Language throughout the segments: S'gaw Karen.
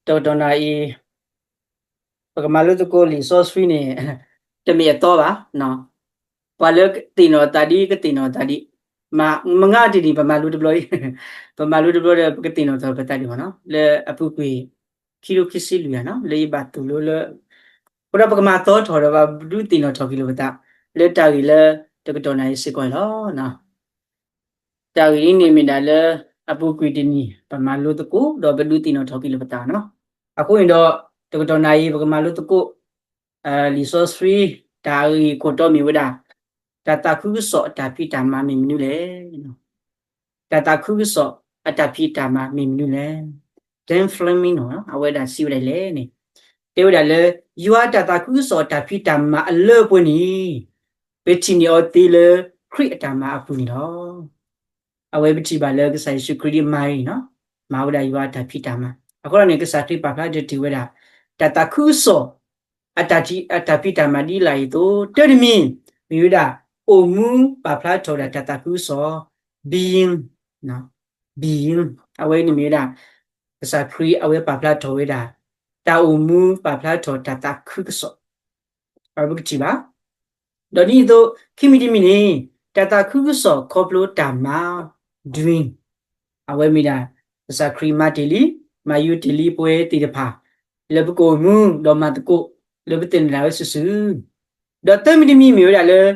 တကတီၢ်နၢ်အံၤ ပကမၤလိသကိးလံာ်စီဆှံန့ၣ် တမ့ၢ်အသီဘၣ်. ပှၤလၢသ့ၣ်နီၣ်သးဒ် ကသ့ၣ်နီၣ်သးဒ်, မ့ၢ်မုၢ်ဂၤတနံၤ ပမၤလိတဘျီအံၤ, ပမၤလိတဘျီဒီး ပကသ့ၣ်နီၣ်ထီၣ်ပသးဒံးမ့ၢ်နီၤ, လၢအပူၤကွံာ် ခံကထိခံဆံလွံၢ်ဂၤနီၤ လၢယဘၣ်သိၣ်လိလၢ အဃိဒီးပကမၤသီထီၣ်ဒီး ပဒုးသ့ၣ်နီၣ်ထီၣ်က့ၤလိာ်ပသး လၢတၢ်ဂ့ၢ်လၢတကတီၢ်နၢ်အံၤစ့ၢ်ကီးန့ၣ်လီၤ. တၢ်ဂ့ၢ်အံၤန့ၣ်မ့ၢ်ဒၣ်လၢ အပူၤကွံာ်တနံၤ ပမၤလိသကိး ဒီးပဒုးသ့ၣ်နီၣ်ထီၣ်က့ၤလိာ်ပသးနီၤ. အဃိန့ၣ်ဒီး တကတီၢ်နၢ်အံၤ ပကမၤလိသကိး လံာ်စီဆှံ တၢ်ဂ့ၢ်ခိၣ်တီမ့ၢ်ဝဲဒၣ် တၢ်သးခုကစီၣ်အတၢ်ဖံးတၢ်မၤမ့ၢ်မနုၤလဲၣ်. တၢ်သးခုကစီၣ်အတၢ်ဖံးတၢ်မၤမ့ၢ်မနုၤလဲၣ်. Dan Fleming နီၤ အဝဲဒၣ်စံးဝဲဒၣ်လဲၣ်န့ၣ် တဲဝဲဒၣ်လၢ ယွၤတၢ်သးခုကစီၣ်အတၢ်ဖံးတၢ်မၤအလၢအပှဲၤန့ၣ် ပထံၣ်န့ၢ်အီၤသ့လၢခရံာ်အတၢ်မၤအပူၤန့ၣ်လီၤ. အဝဲပထံၣ်ဘၣ်လၢကစၢ်ယ့ၣ်ၡူးခရံာ်ဒ်မၤအံၤနီၤ, မၤဝဲဒၣ်ယွၤအတၢ်ဖံးတၢ်မၤ. အဃိဒီးန့ၣ် ကစၢ်ခရံာ်ပာ်ဖျါတ့ၢ်ဝဲဒၣ် တၢ်သးခုကစီၣ် အတၢ်ဖံးတၢ်မၤဒ်လာ်အံၤအသိး တၢတမံၤ မ့ၢ်ဝဲဒၣ် အိၣ်မူပာ်ဖျါထီၣ်ဝဲဒၣ်တၢ်သးခုကစီၣ် being, being အဝဲန့ၣ်မ့ၢ်ဝဲဒၣ် ကစၢ်ခရံာ်အဝဲပာ်ဖျါထီၣ်ဝဲဒၣ် တၢ်အိၣ်မူပာ်ဖျါထီၣ်တၢ်သးခုကစီၣ် အဝဲပကထံၣ်ဘၣ်. ဒီးဒ်န့ၣ်အသိး ခံမံၤတမံၤန့ၣ် တၢ်သးခုကစီၣ်ခီဖျိတၢ်မၤ doing အဝဲမ့ၢ်ဒၣ် ကစၢ်ခရံာ်မၤတ့ၢ်လံ မၤယုၤတ့ၢ်လံပဝဲသ့ၣ်တဖၣ် လၢပကအိၣ်မူဒီးမၤသကိး လၢပသ့ၣ်နီၣ်ဝဲစုာ်စုာ်. ဒီးသၢမံၤတမံၤမ့ၢ်ဝဲဒၣ်လၢ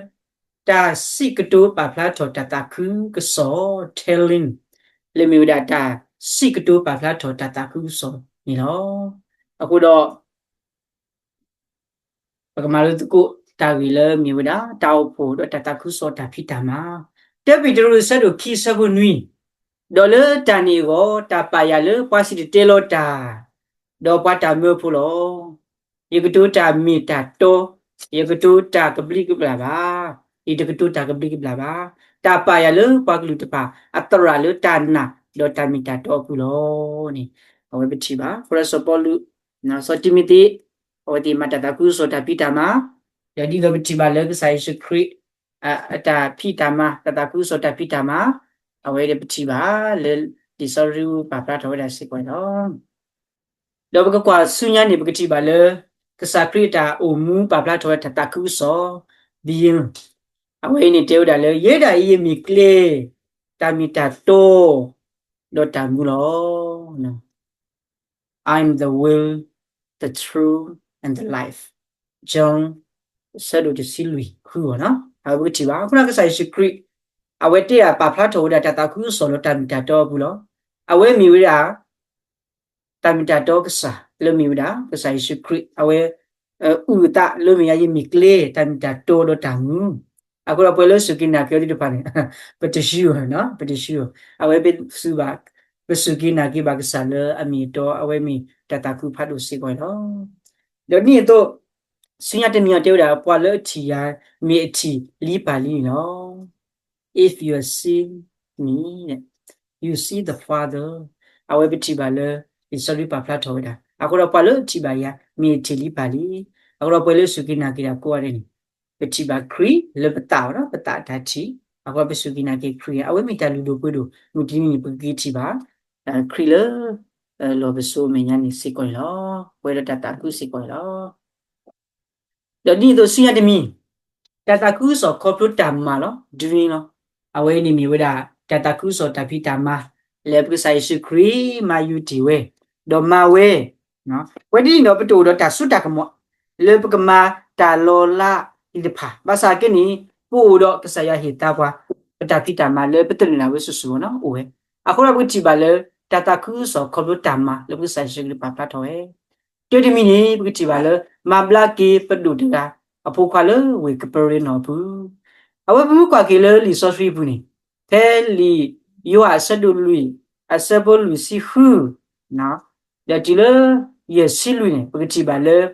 တၢ်စံးကတိၤပာ်ဖျါထီၣ်တၢ်သးခုကစီၣ် telling လၢမ့ၢ်ဝဲဒၣ်တၢ်စံးကတိၤပာ်ဖျါထီၣ်တၢ်သးခုကစီၣ်န့ၣ်လီၤ. အဃိဒီး ပကမၤလိသကိးတၢ်ဂ့ၢ်လၢမ့ၢ်ဝဲဒၣ် တၢ်အိၣ်ဖှိၣ်ဒီးတၢ်သးခုကစီၣ်တၢ်ဖံးတၢ်မၤ, တၢပ့းတရူးအဆၢဒိၣ်ခံအဆၢဖိနွံ, ဒီးလၢတၢ်န့ၣ်အဂီၢ် တၢ်ပာ်ယၤလၢပှၤစံၣ်တဲၤတဲလီၤတၢ်, ဒီးပှၤတၢ်မၢဖိလီၤ. ယကတိၤတၢ်မ့ၢ်တၢ်တီ, ယကတိၤတၢ်ကဘျံးကဘျၣ်ဘၣ်, ယတကတိၤတၢ်ကဘျံးကဘျၣ်ဘၣ်. တၢ်ပာ်ယၤလၢပှၤကလုာ်တဖၣ်အသရၣ်လၢတၢ်နာ်ဒီးတၢ်မ့ၢ်တၢ်တီအပူၤလီၤန့ၣ် အဝဲပထံၣ်ဘၣ်. အဃိဒီးစီၤပီလူး စီၤတံၤမသ့း အဝဲသ့ၣ်မၤတၢ်သးခုကစီၣ်တၢ်ဖံးတၢ်မၤ, ဒီးဒ်သိးပထံၣ်ဘၣ်လၢကစၢ်ယ့ၣ်ၡူးခရံာ် အတၢ်ဖံးတၢ်မၤ တၢ်သးခုကစီၣ်တၢ်ဖံးတၢ်မၤ, အဝဲဒၣ်ပထံၣ်ဘၣ်လၢ လံာ်စီဆှံပာ်ဖျါထီၣ်ဝဲဒၣ်စ့ၢ်ကီးန့ၣ်လီၤ. ဒီးပကကွၢ်ဆူညါန့ၣ် ပကထံၣ်ဘၣ်လၢ ကစၢ်ခရံာ်အတၢ်အိၣ်မူပာ်ဖျါထီၣ်ဝဲတၢ်သးခုကစီၣ် being အဝဲအံၤန့ၣ်တဲဝဲဒၣ်လၢ ယဲဒၣ်အံၤယမ့ၢ်ကျဲ တၢ်မ့ၢ်တၢ်တီ ဒီးတၢ်မူလီၤ. I am the way, the truth, and the life. John အဆၢဒိၣ်တဆံလွံၢ်ဃုအီၤနီၤ. အဝဲပကထံၣ်ဘၣ် အဃိန့ၣ်ကစၢ်ယ့ၣ်ၡူးခရံာ် အဝဲတဲဒၣ်ပာ်ဖျါထီၣ်ဝဲဒၣ်တၢ်သးခုကစီၣ်လၢတၢ်မ့ၢ်တၢ်တီအပူၤလီၤ. အဝဲမ့ၢ်ဝဲဒၣ် တၢ်မ့ၢ်တၢ်တီကစၢ်လၢမ့ၢ်ဝဲဒၣ် ကစၢ်ယ့ၣ်ၡူးခရံာ် အဝဲ အုၣ်အသးလၢမ့ၢ်ယၤယမ့ၢ်ကျဲ တၢ်မ့ၢ်တၢ်တီဒီးတၢ်မူ. အဃိဒီးပှၤလၢစူၢ်က့ၤနာ်က့ၤအီၤသ့ၣ်တဖၣ်န့ၣ် ပတဆှုအီၤနီၤ ပတဆှုအီၤ အဝဲပစူၢ်ဘၣ် ပစူၢ်က့ၤနာ်က့ၤဘၣ်ကစၢ်လၢအမ့ၢ်အတီ အဝဲမ့ၢ်တၢ်သးခုဖးဒိၣ်စ့ၢ်ကီးန့ၣ်လီၤ. ဒီးဒ်န့ၣ်အသိး ဆူညါတမံၤအီၤတဲဝဲဒၣ် ပှၤလၢအထံၣ်ယၤ မ့ၢ်အထံၣ်လံပၢ်လံန့ၣ်လီၤ. If you see me, you see the Father. အဝဲပထံၣ်ဘၣ်လၢ လံာ်စီဆှံပာ်ဖျါထီၣ်ဝဲဒၣ် အဃိဒီးပှၤလၢအထံၣ်ဘၣ်ယၤ မ့ၢ်အထံၣ်လံပၢ်လံ. အဃိဒီးပှၤလၢစူၢ်က့ၤနာ်က့ၤတၢ်ကိးဂၤဒဲးန့ၣ် ပထံၣ်ဘၣ်ခရံာ်လၢပသးအီၤ ပသးအတၢ်ထံၣ် အဃိဒီးပစူၢ်က့ၤနာ်က့ၤခရံာ် အဝဲမ့ၢ်တၢ်လုၢ်ဒိၣ်ပှ့ၤဒိၣ် မုၢ်တနံၤန့ၣ် ပကက့ၤထံၣ်ဘၣ် ခရံာ်လၢ လီၢ်ပစိၤအမဲာ်ညါန့ၣ်စ့ၢ်ကီးန့ၣ်လီၤ. ပှဲၤဒီးတၢ်သးခုစ့ၢ်ကီးန့ၣ်လီၤ. ဒီးဒ်န့ၣ်အသိးဆူညါတမံၤ တၢ်သးခုကစီၣ်ခီဖျိတၢ်မၤလီၤ doing လီၤ. အဝဲန့ၣ်မ့ၢ်ဝဲဒၣ် တၢ်သးခုကစီၣ်တၢ်ဖံးတၢ်မၤ လၢပကစၢ်ယ့ၣ်ၡူးခရံာ်မၤယုၤတ့ၢ်ဝဲ ဒီးမၤဝဲ ပဝဲဒ်န့ၣ်ဒီးပတအိၣ်ဒီးတၢ်စိတၢ်ကမီၤ လၢပကမၤတၢ်လီၤလးသ့ၣ်တဖၣ် ဘၣ်ဆၣ်က့န့ၣ် ပအိၣ်ဒီးကစၢ်ယွၤဟ့ၣ်သါပှၤ ပတၢ်ဖံးတၢ်မၤလၢပသန့ၤလၢ်ဝဲစိၤစိၤနီၤ အိၣ်ဝဲ. အဃိဒီးပကထံၣ်ဘၣ်လၢ တၢ်သးခုကစီၣ်ခီဖျိတၢ်မၤလၢပကစၢ်ယ့ၣ်ၡူးခရံာ်ပာ်ဖျါထီၣ်ဝဲ တၢတမံၤန့ၣ် ပကထံၣ်ဘၣ်လၢ မၤဘျါက့ၤပဒိၣ်တဂၤ အဖိခွါလၢဝ့ၢ်ကပၢရ့နီၣ်အပူၤ, အဝဲပမ့ၢ်ကွၢ်က့ၤလၢလံာ်စီဆှံအပူၤန့ၣ် ဖဲလံာ်ယိၤဟၣ်အဆၢဒိၣ်လွံၢ် အဆၢဖိလွံၢ်ဆံဃု ဒီးတုၤလၢယဲၢ်ဆံလွံၢ်န့ၣ် ပကထံၣ်ဘၣ်လၢ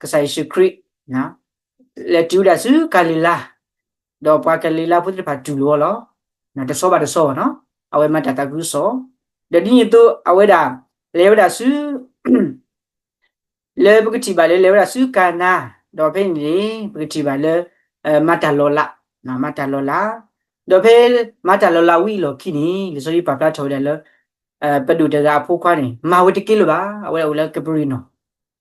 ကစၢ်ယ့ၣ်ၡူးခရံာ် လဲၤတုၤဝဲဒၣ်ဆူကၤလံၤလါ, ဒီးပှၤကၤလံၤလါဖိသ့ၣ်တဖၣ်တူၢ်လိာ်အီၤလီၤ. တဆီဘၣ်တဆီဘၣ်နီၤ, အဝဲမၤတၢ်သးခုကစီၣ်, ဒီးဒ်န့ၣ်အသိး အဝဲဒၣ် လဲၤဝဲဒၣ်ဆူ လၢပကထံၣ်ဘၣ်လၢလဲၤဝဲဒၣ်ဆူကၤနါ, ဒီးဖဲန့ၣ်န့ၣ် ပကထံၣ်ဘၣ်လၢ မၤတၢ်လီၤလး, မၤတၢ်လီၤလး, ဒီးဖဲမၤတၢ်လီၤလးဝံၤအလီၢ်ခံန့ၣ် လံာ်စီဆှံပာ်ဖျါထီၣ်ဝဲဒၣ်လၢ ပဒိၣ်တဂၤအဖိခွါန့ၣ် မၤဝဲတကဲလၢၤဘၣ်, အဝဲဒၣ်အိၣ်လၢကပရံၣ်နီၣ်,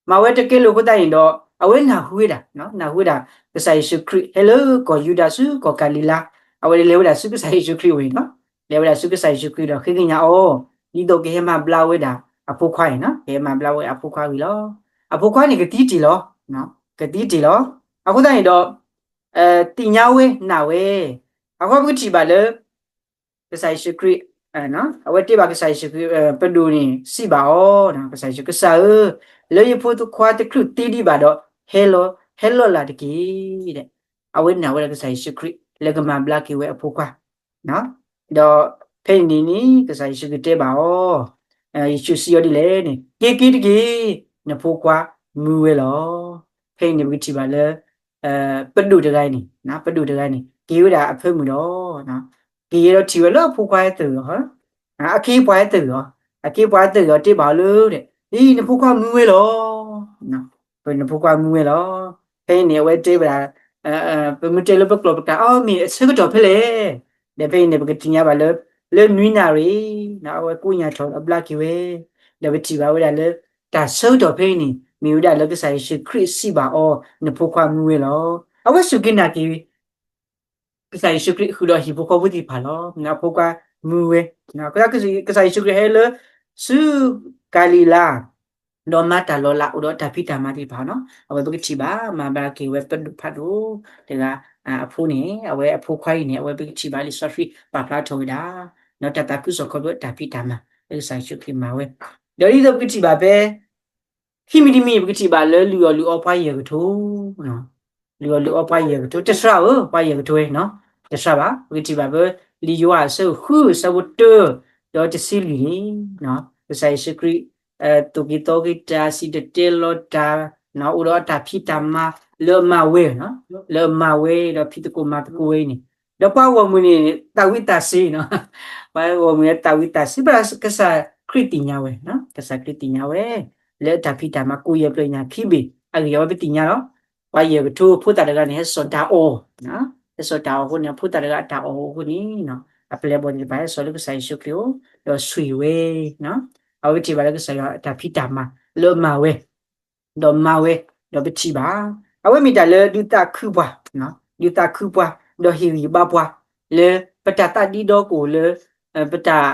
မၤဝဲတကဲလၢၤအဃိသတးန့ၣ်ဒီး အဝဲနၢ်ဟူဝဲဒၣ်, နၢ်ဟူဝဲဒၣ် ကစၢ်ယ့ၣ်ၡူးခရံာ်ဟဲလၢကီၢ်ယူဒၤဆူကီၢ်ကၤလံၤလါ, အဝဲလဲၤဝဲဒၣ်ဆူကစၢ်ယ့ၣ်ၡူးခရံာ်အအိၣ်န့ၣ်နီၣ်, လဲၤဝဲဒၣ်ဆူကစၢ်ယ့ၣ်ၡူးခရံာ်ဒီးဃ့ကညးအီၤ, ဒ်သိးကဟဲမၤဘျါဝဲဒၣ်အဖိခွါန့ၣ်နီၣ်, ကဟဲမၤဘျါဝဲအဖိခွါအဂ့ၢ်လီၤ. အဖိခွါန့ၣ်ကသံတ့ၢ်လီၤ, ကသံတ့ၢ်လီၤ. အဃိသတးန့ၣ်ဒီး သ့ၣ်ညါဝဲနာ်ဝဲ, အဃိပကထံၣ်ဘၣ်လၢ ကစၢ်ယ့ၣ်ၡူးခရံာ်, အဝဲတဲဘၣ်ကစၢ်ယ့ၣ်ၡူးခရံာ်, ပဒိၣ်န့ၣ်စံးဘၣ်အီၤ, ကစၢ်ယ့ၣ်ၡူး, ကစၢ်ဧၢ, လၢယဖိခွါတချုးသံဒံးဘၣ်ဒီး ဟဲလီၤ, ဟဲလီၤလၢ်တက့ၢ်. အဝဲနာ်ဝဲဒၣ်ကစၢ်ယ့ၣ်ၡူးခရံာ်လၢကမၤဘျါက့ၤဝဲအဖိခွါ ဒီးဖဲအံၤန့ၣ်န့ၣ် ကစၢ်ယ့ၣ်ၡူးခရံာ်တဲဘၣ်အီၤ, ယ့ၣ်ၡူးစံးအီၤဒ်လဲၣ်န့ၣ်, က့ၤက့ၤတက့ၢ်, နဖိခွါမူဝဲလီၤ. ဖဲအံၤန့ၣ် ပကထံၣ်ဘၣ်လၢ ပဒိၣ်တဂၤအံၤန့ၣ်, ပဒိၣ်တဂၤန့ၣ် က့ၤဝဲဒၣ်အဖၢမုၢ်ဒီး က့ၤဒီးထံၣ်ဝဲလၢအဖိခွါဟဲသဂၢၢ်အီၤ, အခ့အပှၤဟဲသဂၢၢ်အီၤ, အခ့အပှၤဟဲသဂၢၢ်အီၤတဲဘၣ်အီၤလၢ, အံၤ နဖိခွါမူဝဲလီၤ. နဖိခွါမူဝဲလီၤ. ဖဲအံၤန့ၣ် အဝဲတဲဝဲဒၣ်, ပမ့ၢ်တဲလၢပကျိာ်ပကျါ အီၤမ့ၢ်အဆၢကတီၢ်ဖဲလဲၣ်. ဒီးဖဲအံၤန့ၣ် ပကသ့ၣ်ညါဘၣ်လၢ, လၢနွံနၣ်ရံၣ်, အဝဲကိးညါထီၣ်ဒီးဘျါက့ၤဝဲ, ဒီးပထံၣ်ဘၣ်ဝဲဒၣ်လၢ တၢ်ဆၢကတီၢ်ဖဲအံၤန့ၣ် မ့ၢ်ဝဲဒၣ်လၢကစၢ်ယ့ၣ်ၡူးခရံာ်စံးဘၣ်အီၤ နဖိခွါမူဝဲလီၤ. အဝဲစူၢ်က့ၤနာ်က့ၤ ကစၢ်ယ့ၣ်ၡူးခရံာ်ဃုာ်ဒီးဟံၣ်ဖိဃီဖိသ့ၣ်တဖၣ်လီၤ. အဖိခွါမူဝဲ, ကစၢ်ယ့ၣ်ၡူးခရံာ်ဟဲလၢ ဆူကၤလံၤလါ ဒီးမၤတၢ်လီၤလးအိၣ်ဒီးတၢ်ဖံးတၢ်မၤသ့ၣ်တဖၣ်နီၤ, အဝဲပကထံၣ်ဘၣ် မၤဘျါက့ၤဝဲပဒိၣ်ဖးဒိၣ်တဂၤအဖိန့ၣ် အဝဲအဖိခွါအံၤန့ၣ် အဝဲပကထံၣ်ဘၣ်လံာ်စီဆှံပာ်ဖျါထီၣ်ဝဲဒၣ် ဒီးတၢ်သးခုကစီၣ်ခီဖျိတၢ်ဖံးတၢ်မၤလၢကစၢ်ယ့ၣ်ၡူးခရံာ်မၤဝဲ, ဒီးဒ်သိးပကထံၣ်ဘၣ်ဖဲ ခံမံၤတမံၤ ပကထံၣ်ဘၣ်လၢလုၢ်အီၣ်လုၢ်အီပှၤယဲၢ်ကထိ လုၢ်အီၣ်လုၢ်အီပှၤယဲၢ်ကထိ တစှၤဧၢ ပှၤယဲၢ်ကထိဝဲ, တစှၤဘၣ်. ပကထံၣ်ဘၣ်ဖဲ လံာ်ယိၤဟၣ်အဆၢဒိၣ်ဃု အဆၢဖိတၢ ဒီးတဆံလွံၢ်န့ၣ်, ကစၢ်ယ့ၣ်ၡူးခရံာ် သိၣ်က့ၤသီက့ၤတၢ် စံၣ်တဲၤတဲလီၤတၢ် အိၣ်ဒီးအတၢ်ဖံးတၢ်မၤလၢအမၤဝဲ, လၢအမၤဝဲဒီးဖံးသကိးမၤသကိးဝဲအံၤန့ၣ်, ဒီးပှၤဂီၢ်မုၢ်န့ၣ် သးဝံၣ်သးစ့နီၤ, ပှၤဂီၢ်မုၢ်န့ၣ်သးဝံၣ်သးစ့ ဘၣ်ဆၣ်ကစၢ်ခရံာ်သ့ၣ်ညါဝဲ, ကစၢ်ခရံာ်သ့ၣ်ညါဝဲ လၢအတၢ်ဖံးတၢ်မၤကိးယဲၢ်ပျၢၤညၣ်ခံဘ့ၣ် အဂ့ၢ်အဝဲပသ့ၣ်ညါလီၤ. ပှၤယဲၢ်ကထိ ဖိသၣ်တဂၤန့ၣ် ဟဲစိာ်တၢ်အီၣ်, ဟဲစိာ်တၢ်အီၣ်အဃိန့ၣ် ဖိသၣ်တဂၤအတၢ်အီၣ်အဃိန့ၣ် အပျဲၢ်အဘီၣ်သ့ၣ်တဖၣ်ဟဲစိာ်လၢကစၢ်ယ့ၣ်ၡူးခရံာ်အအိၣ် ဒီးဆိၣ်ဂ့ၤဝဲ, အဝဲပထံၣ်ဘၣ်လၢကစၢ်ယွၤအတၢ်ဖံးတၢ်မၤလၢအမၤဝဲ ဒီးမၤဝဲ, ဒီးပထံၣ်ဘၣ်, အဝဲမ့ၢ်တၢ်လၢဒုးသးခုပှၤ, ဒုးသးခုပှၤ, ဒီးဟ့ၣ်ဂံၢ်ဘါပှၤ, လၢပတၢ်သးဒ့ဒီကအိၣ်လၢ ပတၢ်,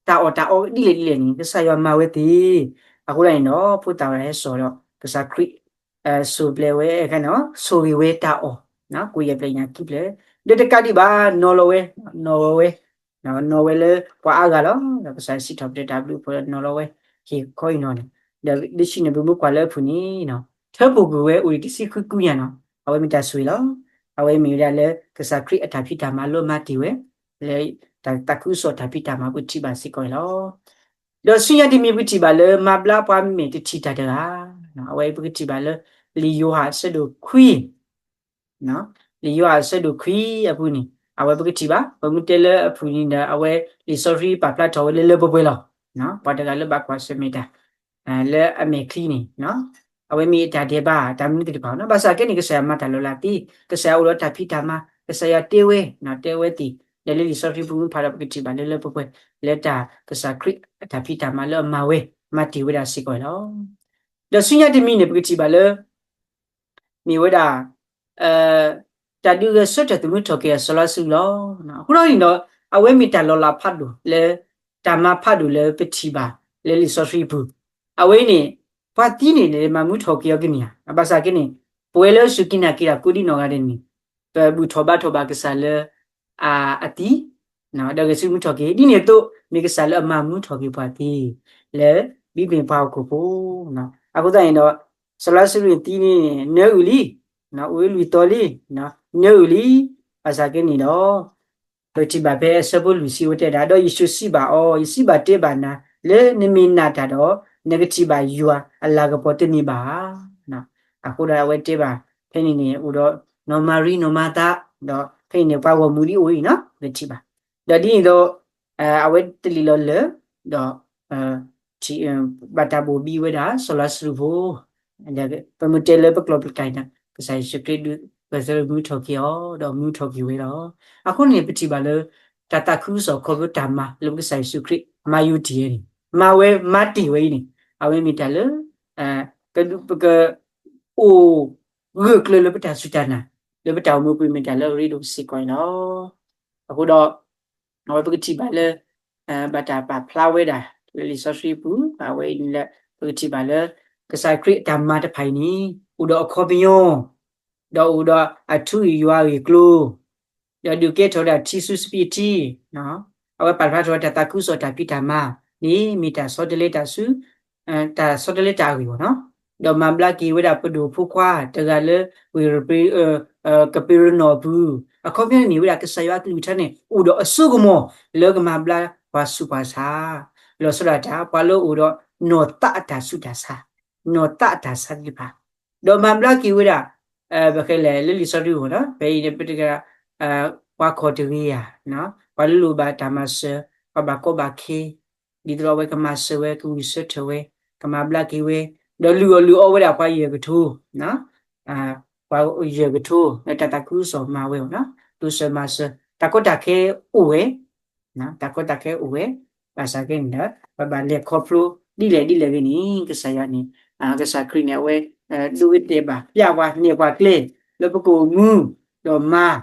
တၢ်အီၣ်တၢ်အီဒ်လဲၣ်ဒ်လဲၣ်န့ၣ် ကစၢ်ယွၤမၤဝဲသ့, အဃိသတးန့ၣ်ဒီး ဖိသၣ်ဝဲဒၣ်ဟဲစိာ်ဒီး ကစၢ်ခရံာ် စိၣ်ဘျဲးဝဲ, ဆိၣ်ဂ့ၤဝဲတၢ်အီၣ်, ကိးယဲၢ်ပျၢၤညၣ်ခံဖျၢၣ်, ဒီးတကးဒံးဘၣ် နီၤလီၤဝဲ, နီၤဝဲဝဲ နီၤဝဲလၢပှၤအါဂၤလီၤ. ဒီးကစၢ်စံးထီၣ်ပတြၢၤတၢ်ဘျုးဖှိၣ်နီၤလီၤဝဲ ဟ့ၣ်ခီအံၤနီၤန့ၣ်, ဒီးဒ်ဆံန့ၣ် ပမ့ၢ်ကွၢ်လၢအပူၤန့ၣ်, ထၢဖှိၣ်ကွံာ်ဝဲအိၣ်ဒံးတဆံဃုကုညါနီၤ, အဝဲမ့ၢ်တၢ်ဆိၣ်ဂ့ၤလီၤ. အဝဲမ့ၢ်ဝဲဒၣ်လၢကစၢ်ခရံာ်အတၢ်ဖံးတၢ်မၤလၢအမၤတ့ၢ်ဝဲ, လၢတၢ်သးခုကစီၣ်တၢ်ဖံးတၢ်မၤပထံၣ်ဘၣ်စ့ၢ်ကီးန့ၣ်လီၤ. ဒီးဆူညါတမံၤပထံၣ်ဘၣ်လၢမၤဘျါပှၤမ့ၢ်တထံၣ်တၢ်တဂၤ, အဝဲပကထံၣ်ဘၣ်လၢ လံာ်ယိၤဟၣ်အဆၢဒိၣ်ခွံ လံာ်ယိၤဟၣ်အဆၢဒိၣ်ခွံအပူၤန့ၣ် အဝဲပကထံၣ်ဘၣ်, ပမ့ၢ်တဲလၢအပူၤန့ၣ်ဒီး အဝဲလံာ်စီဆှံပာ်ဖျါထီၣ်ဝဲလၢလၢပှဲၤပှဲၤလီၤ. ပှၤတဂၤလၢဘၣ်ကွၢ်ဆၢၣ်မဲာ်တၢ် လၢအမဲာ်ချံန့ၣ် အဝဲမ့ၢ်အတၢ်ဒဲးဘး တၢ်မနုၤသ့ၣ်တဖၣ်နီၤ, ဘၣ်ဆၣ်ကဲန့ၣ် ကစၢ်ယွၤမၤတၢ်လီၤလးသ့, ကစၢ်ယွၤအိၣ်ဒီးတၢ်ဖံးတၢ်မၤ, ကစၢ်ယွၤတဲဝဲ, တဲဝဲသ့ၣ်, ဒီးလၢလံာ်စီဆှံပူၤမ့ၢ်ဖးဒီး ပကထံၣ်ဘၣ်လၢလၢပှဲၤပှဲၤ လၢတၢ်ကစၢ်ခရံာ်အတၢ်ဖံးတၢ်မၤလၢအမၤဝဲ မၤတ့ၢ်ဝဲဒၣ်စ့ၢ်ကီးန့ၣ်လီၤ. ဒီးဆူညါတမံၤန့ၣ် ပကထံၣ်ဘၣ်လၢ မ့ၢ်ဝဲဒၣ် တၢ်ဒုးဂဲၤဆၢထၢၣ်သမူထီၣ်က့ၤအစီၤလါစရူးလီၤ. အဃိဒီးန့ၣ်ဒီး အဝဲမ့ၢ်တၢ်လီၤလးဖးဒိၣ်လၢ တၢ်မၤဖးဒိၣ်လၢပထံၣ်ဘၣ်လၢလံာ်စီဆှံပူၤ, အဝဲအံၤန့ၣ် ပှၤသံန့ၣ် မၤမူထီၣ်က့ၤအီၤကန့ၢ်ဧါ, ဘၣ်ဆၣ်ကဲန့ၣ် ပဝဲလၢစူၢ်က့ၤနာ်က့ၤတၢ်ကိးဒံနီၢ်ဂၤဒဲးန့ၣ် ပဘူၣ်ထီၣ်ဘါထီၣ်ဘၣ်ကစၢ်လၢ အသံ ဒီးဂဲၤဆၢထၢၣ်မူထီၣ်က့ၤ ဒ်န့ၣ်အသိး မ့ၢ်ကစၢ်လၢအမၤမူထီၣ်က့ၤပှၤသ့ လၢ ဘံၣ်မ့ၣ်ပှၤဟီၣ်ခိၣ်ဖိ အဃိသတးန့ၣ်ဒီး စီၤလါစရူးန့ၣ်သံန့ၣ် နၢအုၣ်လံ, အိၣ်ဝဲလွံၢ်သီလံ, နၢအုၣ်လံ, ဘၣ်ဆၣ်ကဲန့ၣ်ဒီး ပထံၣ်ဘၣ်ဖဲအဆၢဖိလွံၢ်ဆံဝဲတဲဒၣ် ဒီးယ့ၣ်ၡူးစံးဘၣ်အီၤ, ယစံးဘၣ်တဲဘၣ်နၤ လၢနမ့ၢ်နာ်တၢ်ဒီး နကထံၣ်ဘၣ်ယွၤအလၤကပီၤတမ့ၢ်ဘၣ်ဧါ. အဃိဒီးအဝဲတဲဘၣ် ဖဲန့ၣ်န့ၣ် အိၣ်ဒီးနီၢ်မၤရံ နီၢ်မၤသး, ဒီးဖဲန့ၣ်န့ၣ် ပှၤဂီၢ်မုၢ်ဒ်အိၣ်အံၤနီၤ ပထံၣ်ဘၣ်. ဒီးဒ်န့ၣ်ဒီး အဝဲတလံၣ်လီၤလၢာ်, ဒီး ဘၣ်တၢ်ဘိၣ်ဘံဝဲဒၣ် စီၤလါစရူးဖိ, ပမ့ၢ်တဲလၢပကျိာ်ပကျါန့ၣ် ကစၢ်ယ့ၣ်ၡူးခရံာ်ဒုးဂဲၤဆၢထၢၣ်မူထီၣ်က့ၤအီၤ ဒီးမူထီၣ်က့ၤဝဲလီၤ. အဃိန့ၣ် ပထံၣ်ဘၣ်လၢ တၢ်သးခုကစီၣ်ခီဖျိတၢ်မၤလၢပကစၢ်ယ့ၣ်ၡူးခရံာ် မၤယိာ်တံၢ်ဝဲန့ၣ် မၤဝဲမၤတ့ၢ်ဝဲအံၤန့ၣ် အဝဲမ့ၢ်တၢ်လၢ ပက အိၣ်ဂၢၢ်ကျၢၤလၢပတၢ်စူၢ်တၢ်နာ် လၢပတၢ်အိၣ်မူပူၤမ့ၢ်တၢ်လၢအရ့ဒိၣ်စ့ၢ်ကီးန့ၣ်လီၤ. အဃိဒီး အဝဲပကထံၣ်ဘၣ်လၢ ဘၣ်တၢ်ပာ်ဖျါဝဲဒၣ် လၢလံာ်စီဆှံပူၤ အဝဲအံၤန့ၣ်လၢ ပကထံၣ်ဘၣ်လၢ ကစၢ်ခရံာ်အတၢ်မၤတဖၣ်အံၤန့ၣ် အိၣ်ဒီးအခီပညီ ဒီးအိၣ်ဒီးအထူအယွၤအဂ့ၢ်အကျိၤ ဒီးဒုးကဲထီၣ်ဝဲဒၣ်ထံဆူစပံးထံ အဝဲပာ်ဖျါထီၣ်ဝဲတၢ်သးခုကစီၣ်တၢ်ဖံးတၢ်မၤန့ၣ် မ့ၢ်တၢ်ဆီတလဲတၢ်ဆူ တၢ်ဆီတလဲတၢ်အဂ့ၢ်ဘၣ်နီၤ. ဒီးမၤဘျါက့ၤဝဲဒၣ်ပဒိၣ်ဖိခွါတဂၤလၢ ဝ့ၢ် ကပ့းရနီၣ်အပူၤ အခီပညီန့ၣ်မ့ၢ်ဝဲဒၣ်ကစၢ်ယွၤအကလုၢ်ကထါန့ၣ် အိၣ်ဒီးအစိကမီၤလၢကမၤဘျါပှၤဆူးပှၤဆါ လီၤဆီဒၣ်တၢ် ပှၤလၢအိၣ်ဒီးနီၢ်သးအတၢ်ဆူးတၢ်ဆါ နီၢ်သးအတၢ်ဆါသ့ၣ်တဖၣ် ဒီးမၤဘျါက့ၤဝဲဒၣ် ပဃဲလဲၣ် လၢလံာ်စီဆှံပူၤနီၤ ဖဲအံၤန့ၣ် ပတဂၤ ပှၤခီၣ်တဂ့ၤဧါ ပှၤလၢလိၣ်ဘၣ်တၢ်မၤစၢၤ ပှၤဘၣ်ကီဘၣ်ခဲ ဒ်သိးဒီးအဝဲကမၤစၢၤဝဲ ကဂုာ်ဆၢထၢၣ်ဝဲ ကမၤဘျါက့ၤဝဲ ဒီးလုၢ်အီၣ်လုၢ်အီဝဲဒၣ်ပှၤယဲၢ်ကထိ ပှၤယဲၢ်ကထိ လၢတၢ်သးခုကစီၣ်မၤဝဲအီၤနီၤ တိစၢၤမၤစၢၤ တၢ်ကီတၢ်ခဲအိၣ်ဝဲ တၢ်ကီတၢ်ခဲအိၣ်ဝဲ ဘၣ်ဆၣ်က့န့ၣ်ဒီး ပဘၣ်လဲၤခီဖျိဒ်လဲၣ်ဒ်လဲၣ်ဂ့ၤန့ၣ် ကစၢ်ယွၤန့ၣ် ကစၢ်ခရံာ်န့ၣ် အဝဲ ဒိဂ့ၤတဲာ်ဘၣ် ပျဲပှၤနဲၣ်ပှၤကျဲ လၢပကအိၣ်မူ ဒီးမၤ